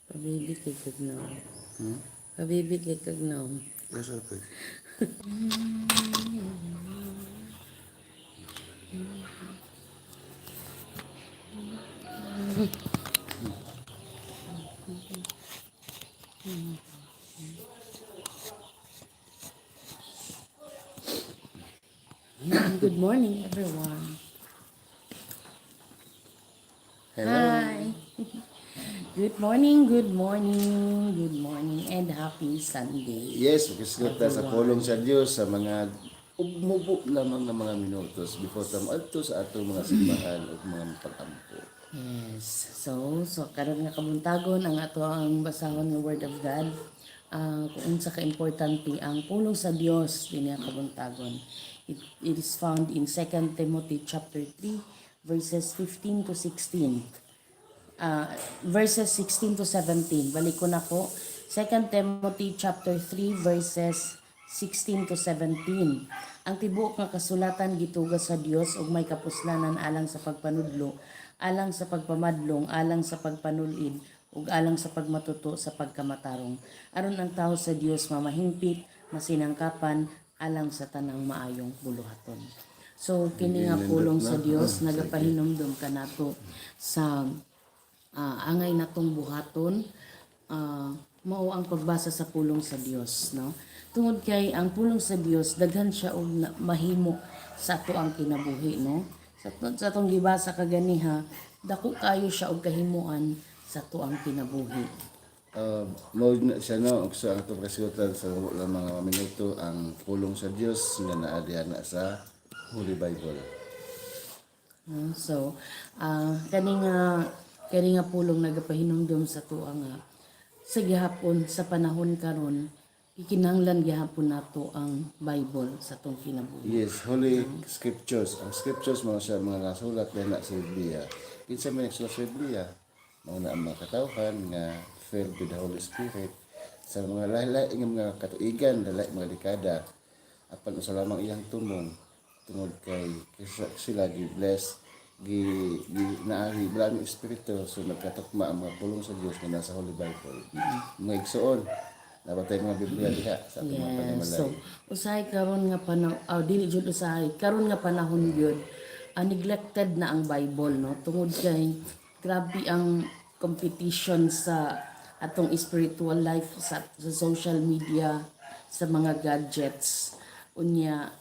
Pabibi kay kagnaw. Pabibi kay kagnaw. Yes, okay. Good morning, everyone. Hello. Hi. Good morning, good morning, good morning, and happy Sunday. Yes, makisgot ta sa pulong sa Dios sa mga umubo lamang ng mga minutos before ta moadto sa atong mga simbahan ug mga pag-ampo. Yes. So karon nga kabuntagon ang ato ang basahon nga Word of God. Kung unsa ka importante ang pulong sa Dios dinhi nga kabuntagon. It is found in 2 Timothy chapter 3 verses 15 to 16. Verses 16 to 17. Balik ko na ko. 2 Timothy chapter 3 verses 16 to 17. Ang tibuok nga kasulatan gituga sa Dios ug may kapuslanan alang sa pagpanudlo, alang sa pagpamadlong, alang sa pagpanulid, ug alang sa pagmatuto sa pagkamatarong. Aron ang tao sa Dios mamahingpit, masinangkapan, alang sa tanang maayong buluhaton. So kini nga pulong sa Dios nagapahinumdum kanato sa angay natong buhaton, mao ang pagbasa sa pulong sa Dios, no, tungod kay ang pulong sa Dios daghan siya og mahimo sa ato ang kinabuhi, no. Sa atong gibasa kaganiha, dako kayo siya og kahimuan sa ato ang kinabuhi. Mao na siya, no, ug sa atong kasigutan sa mubo lamang mga minuto ang pulong sa Dios nga naa diha na sa Holy Bible. No? So, kani nga pulong nagapahinumdom sa tuwa nga sa gihapon sa panahon karon ikinahanglan gihapon nato ang Bible sa atong kinabuhi. Yes, Holy Scriptures. Ang Scriptures mga siya mga nasulat na sa Biblia. Kinsa may nagsulat sa Biblia? Mao na ang mga katawhan nga filled with the Holy Spirit sa mga lahi-lahi nga mga katuigan, lahi mga dekada. Apan usa lamang iyang tumong tungod kay kaysa sila gi bless, gi, gi naari ang espiritu, so nagkatukma ang mga pulong sa Dios nga nasa Holy Bible. Mga igsuon, dapat tayo mga Biblia diha sa atong mga Yes. panimalay. So, usahay karon nga panahon, oh, dili jud usahay, karon nga panahon gyud, neglected na ang Bible, no? Tungod kay grabe ang competition sa atong spiritual life sa social media, sa mga gadgets. Unya,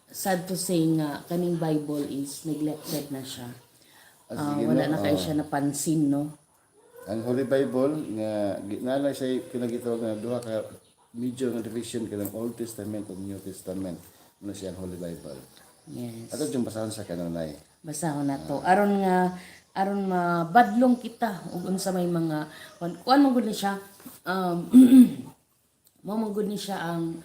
sad to say nga kaning Bible is neglected na siya. Ah, sige, Wala no? na kayo siya napansin, no? Ang Holy Bible nga naanay siya kinagitawag nga duha ka major nga division kanang Old Testament ug New Testament. Ano siya ang Holy Bible. Yes. Ato yung basahon sa kanunay. Basahon na to aron nga aron mabadlong kita ug unsa may mga kuan kuan man gud ni siya, mao man gud ni siya ang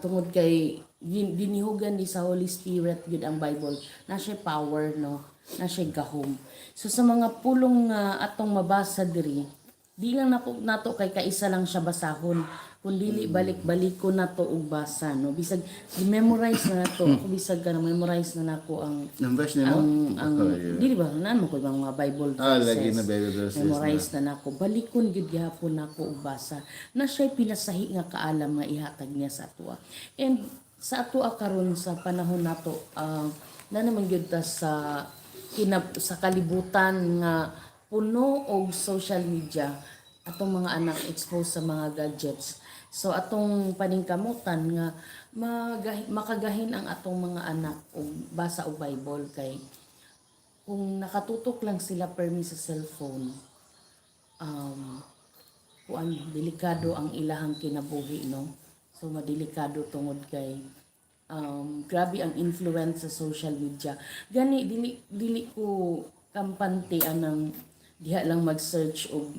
tungod kay ginihugan ni sa Holy Spirit gud ang Bible na siya power, no, na siya gahom. So sa mga pulong nga atong mabasa diri, di lang nako nato kay kaisa lang siya basahon, kun dili balik-balik ko na to og basa, no, bisag i-memorize na nato. Ako bisag ka na memorize na nako ang Numbers nimo? ang dili ba naan mo ko ibang mga Bible verses. Lagi na Bible verses. Memorize na nako, balikon gyud gihapon nako og basa na siya'y pinasahi nga kaalam nga ihatag niya sa atoa. And sa atoa karon sa panahon nato, na naman gyud ta sa kalibutan nga puno og social media, atong mga anak exposed sa mga gadgets. So atong paningkamutan nga makagahin ang atong mga anak og basa og Bible kay kung nakatutok lang sila permi sa cellphone, kuan, delikado ang ilahang kinabuhi, no. So madelikado tungod kay grabe ang influence sa social media. Gani dili dili ko kampante anang diha lang mag-search og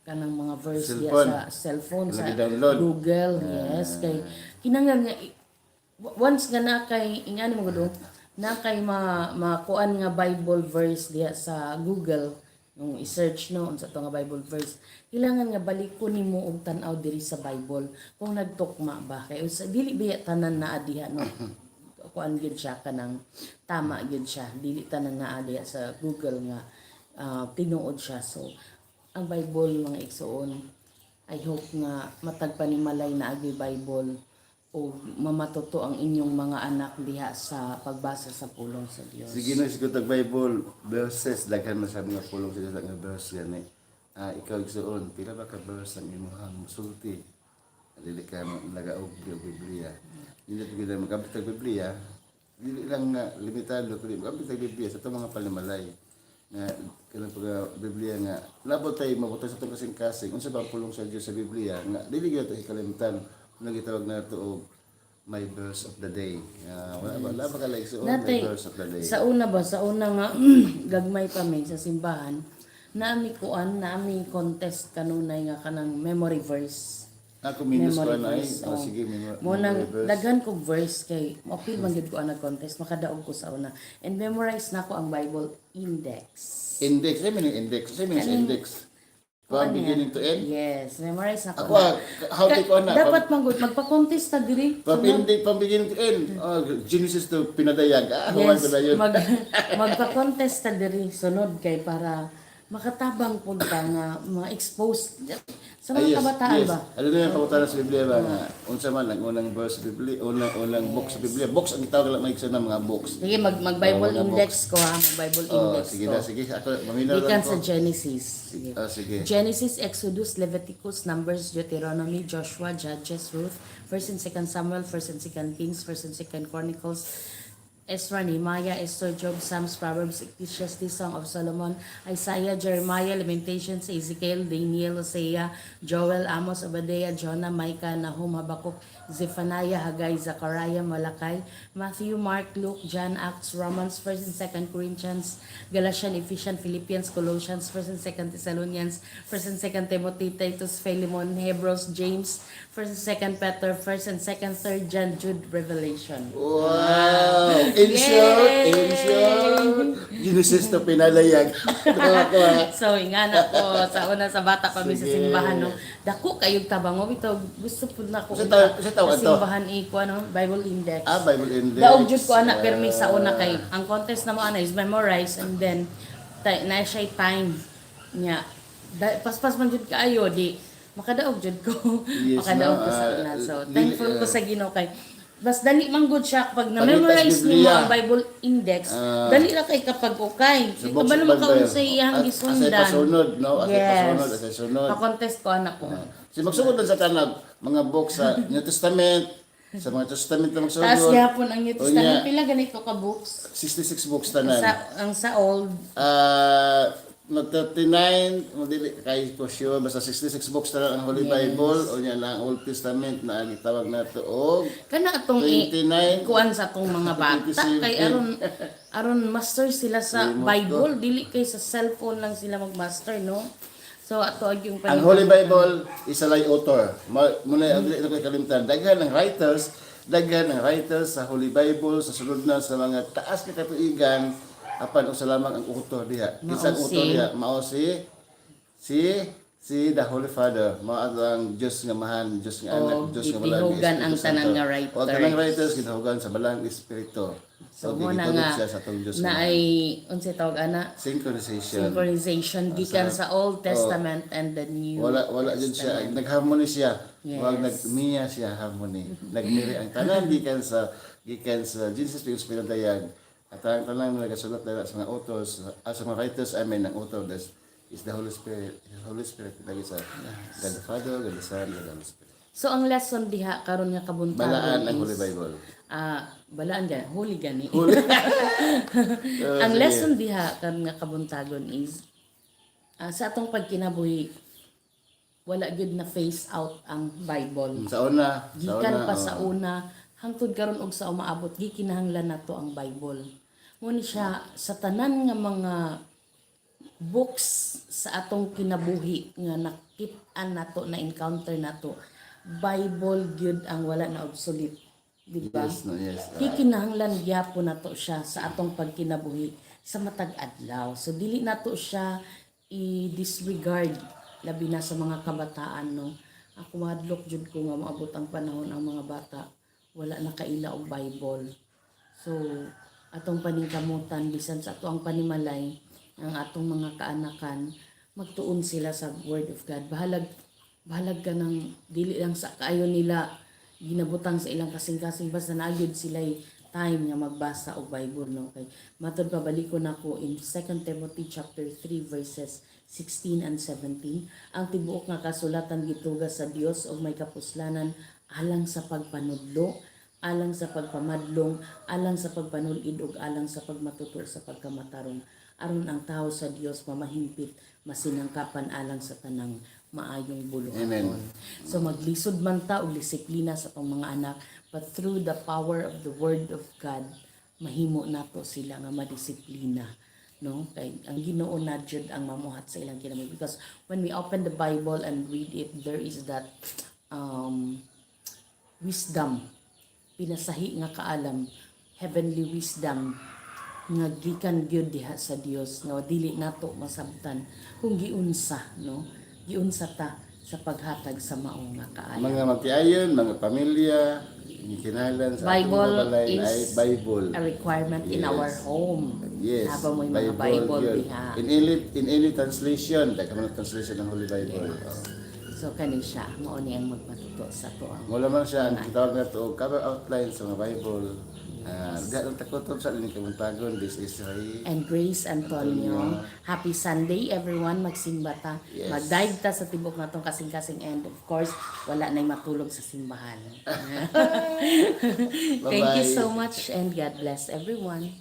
kanang mga verse diha Cellphone. sa cellphone, sa Lagi download. Google. Yes, kay kinahanglan nga once nga na kay ingani mo gud na kay ma makuan nga Bible verse diha sa Google, nung i-search, no, unsa to nga Bible verse, kailangan nga balikon nimo og tan-aw diri sa Bible kung nagtukma ba, kay usa dili biya tanan naa diha, no, kuan gyud siya, kanang tama gyud siya. Dili tanan naa diha sa Google nga tinuod siya. So Ang Bible, mga igsoon, I hope nga matag panimalay naa gyuy Bible o mamatuto ang inyong mga anak diha sa pagbasa sa pulong sa Dios. Sige na, siguro tag Bible verses, daghan man sa mga pulong sa Dios nga verse gani. Ah, ikaw igsuon, pila ba ka verse ang imong musulti? Dili ka nagaog og Biblia. Dili gid makabit og Biblia, dili lang nga limitado kundi makabit og Biblia sa atong mga panimalay nga kanang pag Biblia nga labot tay mabutay sa atong kasing-kasing unsa ba ang pulong sa Dios sa Biblia nga dili gyud nato hikalimtan na gitawag nato og my verse of the day. Ah, wala ba, wala ba ka like so, my Natay, verse of the day. Sa una ba, sa una nga gagmay pa mi sa simbahan, naami kuan, naami contest kanunay nga kanang memory verse. Ako minus ko Memory na ay. verse. Oh, Oh. sige, Mo nang memory verse. daghan kog verse kay moapil man gyud ko ang contest, makadaog ko sa una. And memorize na ko ang Bible index. Index, I mean index. I mean index. From beginning to end. Yes, memorize na ko. Ako, ah, how take on na? Dapat man gud magpa-contest ta diri. From beginning to end. Oh, Genesis to Pinadayag. Ah, huwag Yes, ko na yun. Magpa-contest ta diri sunod kay para makatabang pud ta nga ma-expose sa Ah, mga yes, kabataan yes. ba. Ano na yung pangutana sa Biblia ba nga unsa man ang unang verse sa Biblia, unang book sa Biblia. Books ang gitawag lang may ng mga books. Sige, mag Bible Oh, mga index ko ha, mag Bible Oh, index sige ko. na, sige. Ako maminaw lang Gikan ko. sa Genesis. Sige. Ah, sige. Genesis, Exodus, Leviticus, Numbers, Deuteronomy, Joshua, Judges, Ruth, 1st and 2nd Samuel, 1st and 2nd Kings, 1st and 2nd Chronicles, Ezra, Nehemiah, Esther, Job, Psalms, Proverbs, Ecclesiastes, Song of Solomon, Isaiah, Jeremiah, Lamentations, Ezekiel, Daniel, Hosea, Joel, Amos, Obadiah, Jonah, Micah, Nahum, Habakkuk, Zephaniah, Haggai, Zechariah, Malachi, Matthew, Mark, Luke, John, Acts, Romans, 1st and 2nd Corinthians, Galatians, Ephesians, Philippians, Colossians, 1st and 2nd Thessalonians, 1st and 2nd Timothy, Titus, Philemon, Hebrews, James, 1st and 2nd Peter, 1st and 2nd, 3rd John, Jude, Revelation. Wow! In short, in short, Genesis to Pinalayag. Tuwa ko ah. So, ingana ko sa una sa bata pa mi sa Sige. simbahan no. Dako kayog tabang ito gusto pud nako Sa tawag sa to? simbahan iko ano, Bible index. Ah, Bible index. Daog jud ko ana permi sa una kay ang contest na mo ana is memorize and then na siya time niya. Paspas man jud kaayo di makadaog jud ko. Yes, Makadaog no, ko sa ah, una. So, dili, thankful ko ah, sa Ginoo kay bas dali man gud siya pag na-memorize nimo Biblia. ang Bible index, Ah. dali ra kay kapag ukay. Sa box Kabalo of man ka Bible. unsay iyang gisundan. Asay pasunod, no? Asay pasunod, asay sunod. Pa-contest ko anak ko. Si magsugod lang sa tanag, mga books sa New Testament, sa mga Testament na magsugod. Taas gihapon ang New Testament. Unya, Pila ganito ka books? 66 books tanan. Sa ang sa old Ah, mag 39, dili kay ko sure basta 66 books tanan ang Holy Bible o nya lang Old Testament na ang gitawag nato og kana atong i 29. kuan sa atong mga bata 27. kay aron aron master sila sa Bible, dili kay sa cellphone lang sila magmaster, no? So ato ag yung Ang Holy Bible is a lie author. Muna ang dili na ko kalimtan. Daghan ng writers sa Holy Bible sa sulod na sa mga taas nga katuigan apan usa lamang ang author diha. Kinsa ang Mao author si- diha? Mao si the Holy Father. Mao ato ang Dios nga Amahan, Dios nga Anak, O, Dios nga Balang gitihugan ang Espiritu tanan Santo. nga writers. O, ang tanang writers gitahugan sa Balang Espiritu. So mo na gitulog nga siya sa atong Dios na nga ay unsay tawag ana, synchronization. synchronization gikan sa Old Testament and the New. Wala jud siya nag-harmony siya. Yes. Wag nagmiya siya harmony. Nagmiri ang tanan gikan sa Jesus Christ pinadayag. At ang tanan nga nagasulat na sa mga authors, ah, sa mga writers, I mean, ang author is the Holy Spirit. The Holy Spirit lagi sa God the Father, God the Son, God the Holy Spirit. So ang lesson diha karon nga kabuntagon Balaan ang is Holy Bible. Ah, balaan gan, holy gani. Holy. Ang Sige. lesson diha karon nga kabuntagon is sa atong pagkinabuhi wala gyud na phase out ang Bible. Sa Gikan una, pa oh. sa una hangtod karon og sa umaabot gikinahanglan nato ang Bible. Mo ni siya sa tanan nga mga books sa atong kinabuhi nga nakit-an nato, na encounter nato, Bible gyud ang wala na obsolete, di ba? Yes, no, yes. Gikinahanglan gyapon nato siya sa atong pagkinabuhi sa matag adlaw. So dili nato siya i-disregard labi na sa mga kabataan, no. Ako mahadlok jud ko nga moabot ang panahon ang mga bata wala na kaila og Bible. So atong paningkamutan bisan sa ato ang panimalay ang atong mga kaanakan. Magtuon sila sa Word of God. Bahalag ka ng dili lang sa kaayo nila ginabutang sa ilang kasing-kasing, basta naa gyud sila time nga magbasa og Bible, no? Kay matod pa, balikon nako in 2 Timothy chapter 3 verses 16 and 17, ang tibuok nga kasulatan gituga sa Dios ug may kapuslanan alang sa pagpanudlo, alang sa pagpamadlong, alang sa pagpanulid ug alang sa pagmatuto sa pagkamatarong, aron ang tao sa Dios mamahimpit, masinangkapan alang sa tanang maayong buluhaton. Amen. So maglisod man ta og disiplina sa atong mga anak, but through the power of the Word of God, mahimo nato sila nga madisiplina, no? Kay ang Ginoo na jud ang mamuhat sa ilang kinabuhi, because when we open the Bible and read it, there is that wisdom, pinasahi nga kaalam, heavenly wisdom nga gikan gyud diha sa Dios nga dili nato masabtan kung giunsa, no, giunsa ta sa paghatag sa mao nga kaalam. Mga magtiayon, mga pamilya, gikinahanglan sa atong Bible mga balay is ay Bible. a requirement in our home. Haba mo'y mga Bible yun. diha. In any translation, dahil man translation ng Holy Bible. Oh. So kani siya, mao ni ang magmatuto sa ato ang Mula man siya, ang gitawag na to, cover outline sa mga Bible. Ah, diha lang takutob sa inyong kabuntagon. This is Ray. And Grace Antonio. Happy Sunday, everyone. Magsimba ta. Magdayeg ta sa tibok natong kasing-kasing and of course, wala na'y matulog sa simbahan. Thank you Bye-bye. so much and God bless everyone.